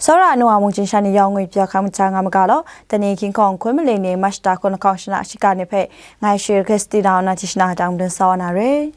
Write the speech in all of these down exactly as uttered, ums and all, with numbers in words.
Tsawra nu a mungchin sha ni yawng ngwi pyaw hkam cha nga ma ga law, tani King Kong hkun maling ni March da hkun lahkawng shana shiga ni hpe ngai Shri Christina na tishna dang dun sa wa na re.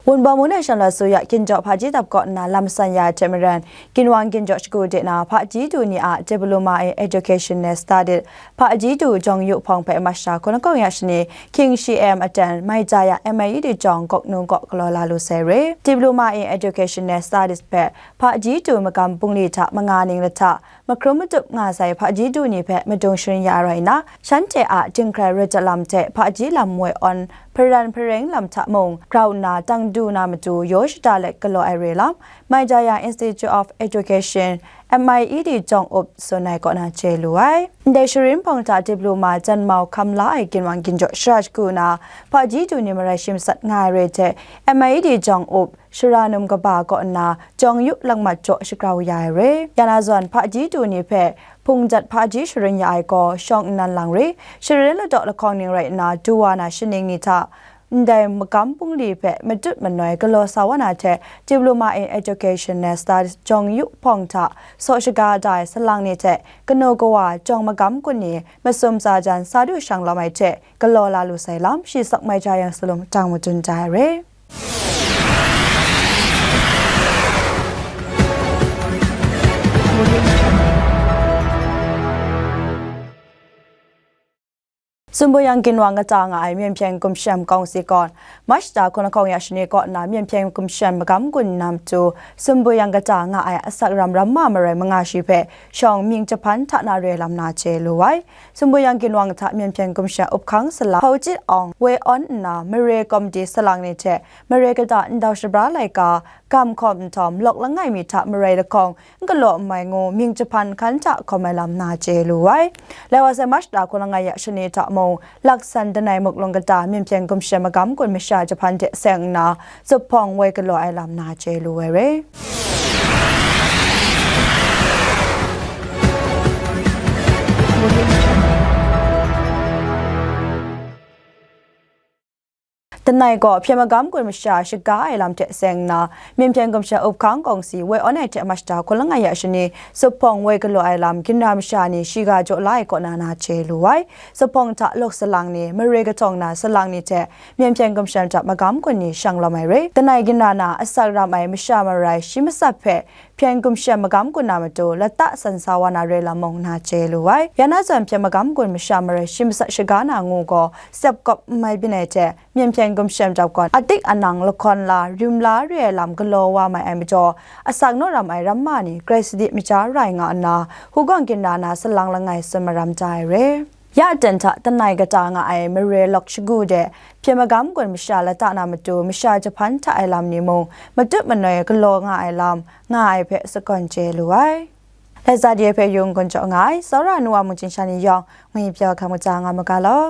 Wunpawng mung de shanglawt su ya, ginjaw hpaji dap kaw nna lam san ya ai hte maren, ginwang ginjaw shagu de na, hpaji du ni a Diploma in Education and Studies hpaji du jawng yu hpawng hpe March hkun lahkawng ya shani, King Shi M aten, Mai Jaya M I E D jawng gawk nu gaw galaw la lu sai re. Diploma in Education and Studies hpe hpaji du magam bungli hta manga ning lahta, mahkrum madup nga sai hpaji du ni hpe madung sharin ya ai rai nna, shanhte a dinghkrai rai dat lam hte hpaji lam woi awn, hparan hpareng lam hta mung grau nna tang du na matu yaw shada let galaw ai re lam, Mai Jaya Institute of Education, M I E D jawng up tsun ai kaw na chye lu ai. Ndai sharin hpawng hta diploma jan mau hkam la ai ginwang ginjaw shara shagu na, hpaji du ni marai shi matsat nga ai re hte, M I E D jawng up, Shara num kaba kaw nna, jawng yu lakmat jaw shagrau ya ai re. Ya na zawn, hpaji du ni hpe hpung jat hpaji sharin ya ai gaw, shawng nnan lang re, sharin ladaw lahkawng ning rai nna, du wa na shaning ni hta, ndai magam bungli hpe madut manoi galaw sa wa na hte, Diploma in Education and Studies jawng yu hpawng hta saw shaga da ai salang ni hte, kanu kawa jawng magam kun ni masum tsa jan sa du shang lawm ai hte, galaw la lu sai lam, shi sak Mai Jaya salum dang madun da ai re. Sumpu yang ginwang kata nga ai Myen Hpyen Gumshem Kawng Si gawn, March da hkun lahkawng ya shani kaw nna Myen Hpyen Gumshem magam gun na matu, sumpu yang kata nga ai asak ram ramma marai manga shi hpe shawng mying jahpan hta na re lam na chye lu ai. Sumpu yang ginwang hta Myen Hpyen Gumshem up hkang salang Hpau Chit Awng woi awn nna, mare komiti salang ni hte mare kata ndau shabra laika, gam hkawm nhtawm lawk langai mi hta marai lahkawng n galaw n mai ngu mying jahpan hkan hta hkawm ai lam na chye lu ai. Lai wa sai March da hkun langai ya shani hta mung, laksan danai muklung kata Myen Hpyen Gumshem magam gun masha jahpan hte seng nna, zuphpawng woi galaw ai lam na chye lu ai re. Danai gaw hpyen magam gun masha shaga ai lam hte seng nna, Myen Hpyen Gumshem up hkang kawng si woi awn ai hte March da hkun langai ya shani, zuphpawng woi galaw ai lam ginra masha ni shiga jaw la ai kaw na na chye lu ai. Zuphpawng hta lawk salang ni, mare kahtawng na salang ni hte Myen Hpyen Gumshem hta magam gun ni shang lawm ai re. Danai ginra na asak ram ai masha marai shi matsat hpe Hpyen Gumshem magam gun na matu lata san sa wa na re lam mung na chye lu ai. Ya na zawn hpyen magam gun masha marai shi matsat shaga na ngu gaw, tsep kawp n mai byin ai hte, Myen Hpyen Gumshem dap gawn, adik anang lahkawn la, rim la re ai lam galaw wa mai ai majaw, asak naw ram ai ramma ni grai sadi maja rai nga nna, hugawng ginra na salang langai tsun maram da ai re. Ya aten hta danai kata nga ai mare lawk shagu de, hpyen magam gun masha lata na matu masha jahpan hta ai lam ni mung, matut manoi galaw nga ai lam, nga ai hpe sagawn chye lu ai. Lai za de hpe yung gun jaw nga ai, tsawra nu wa mungchin sha ni yawng, ngwi pyaw hkam kaja nga ma ga law.